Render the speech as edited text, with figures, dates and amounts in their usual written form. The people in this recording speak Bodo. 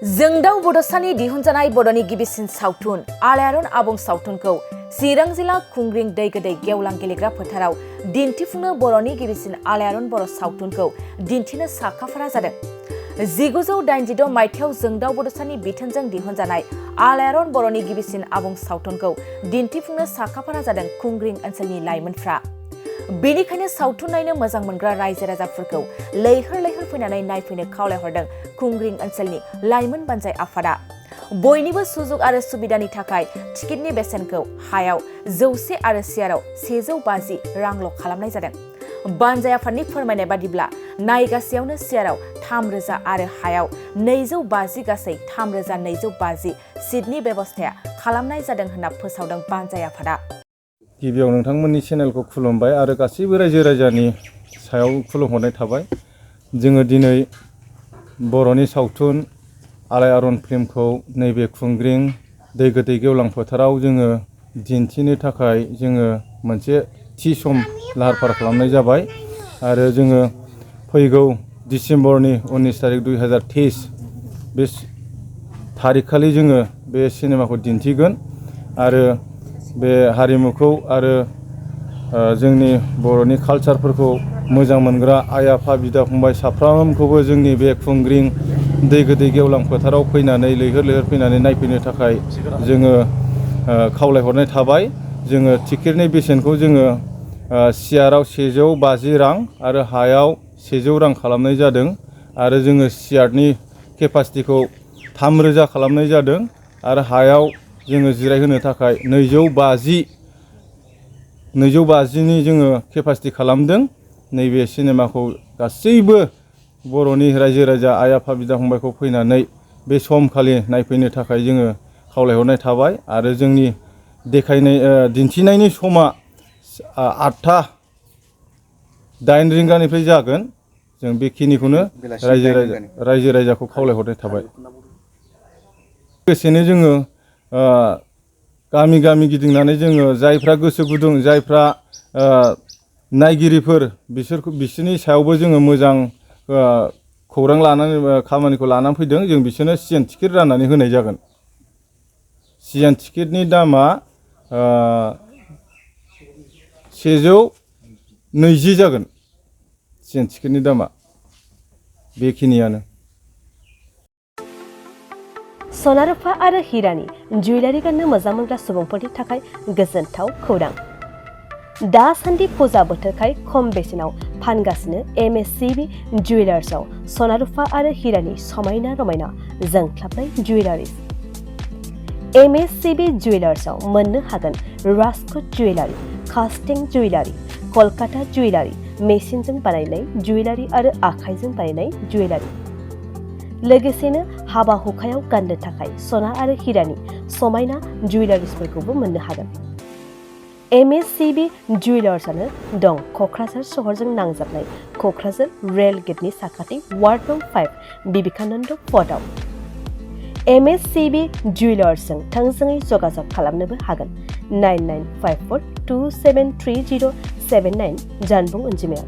जोंदाव बड'सानि दिहुनजानाय बर'नि गिबिसिन सावथुन यआरन आबुं सावथुनखौ चिरां जिल्ला खुंग्रिं दै गोदै गेवलां गेलेग्रा फोथाराव दिन्थिफुंनो बर'नि गिबिसिन यआरन बर' सावथुनखौ दिन्थिनो साखाफारा जादों। 1986 मायथाइयाव जोंदाव बड'सानि बिथोनजों दिहुनजानाय यआरन बर'नि गिबिसिन आबुं सावथुनखौ दिन्थिफुंनो साखाफारा जादों खुंग्रिं ओनसोलनि लाइमोनफ्रा। बेनिखायनो सावथुन नायनो मोजां मोनग्रा रायजो राजाफोरखौ लैहोर लैहोर फैनानै नायफैनो खावलायहरदों खुंग्रिं ओनसोलनि लाइमोन बानजाय आफादा। बयनिबो सुजुग आरो सुबिदानि थाखाय टिकेटनि बेसेनखौ हायाव 100 आरो सियाराव 150 रांल' खालामनाय जादों। बानजाय आफादनि फोरमायनाय बादिब्ला नायगासेयावनो सियाराव 3000 आरो हायाव 250 गासै 3250 सिटनि बेबस्थाया खालामनाय जादों होनना फोसावदों बानजाय आफादा। गिबियाव नोंथांमोननि चेनेलखौ खुलुमबाय आरो गासैबो रायजो राजानि सायाव खुलुमहरनाय थाबाय। जोङो दिनै बर'नि सावथुन यआरन फिल्मखौ नैबे खुंग्रिं दै गोदै गेवलां फोथाराव जोङो दिन्थिनो थाखाय जोङो मोनसे थि सम लाहार फाहार खालामनाय जाबाय आरो जोङो फैगौ डिसेम्बरनि 19 तारिख 2023 बे थारिखखालि जोङो बे सिनेमाखौ दिन्थिगोन आरो बे हारिमुखौ आरो जोंनि बर'नि कालचारफोरखौ मोजां मोनग्रा आइ आफा बिदा फंबाय साफ्रोमखौबो जोंनि बे खुंग्रिं दै गोदै गेवलां फोथाराव फैनानै लैहोर लैहोर फैनानै नायफैनो थाखाय जोङो खावलायहरनाय थाबाय। जोङो टिकेटनि बेसेनखौ जोङो सियाराव 150 रां आरो हायाव 100 रां खालामनाय जादों आरो जोङो सियारनि केपासिटिखौ 3000 खालामनाय जादों आरो हायाव जोङो जिरायहोनो थाखाय 250नि जोङो केपासिटि खालामदों। नैबे सिनेमाखौ गासैबो बर'नि रायजो राजा आइ आफा बिदा फंबायखौ फैनानै बे समखालि नायफैनो थाखाय जोङो खावलायहरनाय थाबाय आरो जोंनि दिन्थिनायनि समा 8:08 रिंगानिफ्राय जागोन। जों बेखिनिखौनो रायजो राजाखौ खावलायहरनाय थाबाय। लोगोसेनो जोङो गामि गामि गिदिंनानै जोङो जायफ्रा गोसो गुदुं जायफ्रा नायगिरिफोर बिसोरनि सायावबो जोङो मोजां खौरां लानानै खामानिखौ लानानै फैदों। जों बिसोरनो सिजोन टिकेट राननानै होनाय जागोन। सिजोन टिकेटनि दामा 120 जागोन। सिजोन टिकेटनि दामा बेखिनियानो। सना रुफा आरो हिरानि जुवेलारि गाननो मोजां मोनग्रा सुबुंफोरनि थाखाय गोजोनथाव खौरां। दासान्दि फुजा बोथोरखाय खम बेसेनाव फानगासिनो MSCB जुवेलार्सआव सना रुफा आरो हिरानि समायना रमायना जोंख्लाबनाय जुवेलारिज। MSCB जुवेलार्सआव मोननो हागोन राजकोट जुवेलारि, कास्टिं जुवेलारि, कलकाता जुवेलारि, मेसिनजों बानायनाय जुवेलारि आरो आखाइजों बानायनाय जुवेलारि। लोगोसेनो हाबा हुखायाव गाननो थाखाय सना आरो हिरानि समायना जुवेलारिसफोरखौबो मोननो हागोन। MSCB जुवेलार्सआनो दं क'क्राझार सहरजों नांजाबनाय क'क्राझार रेल गेटनि साखाथि वार्ड नं 5 बिबेकानन्द पथआव। MSCB जुवेलार्सजों थोंजोङै जगाजग खालामनोबो हागोन 9954273079 जानबुं अनजिमायाव।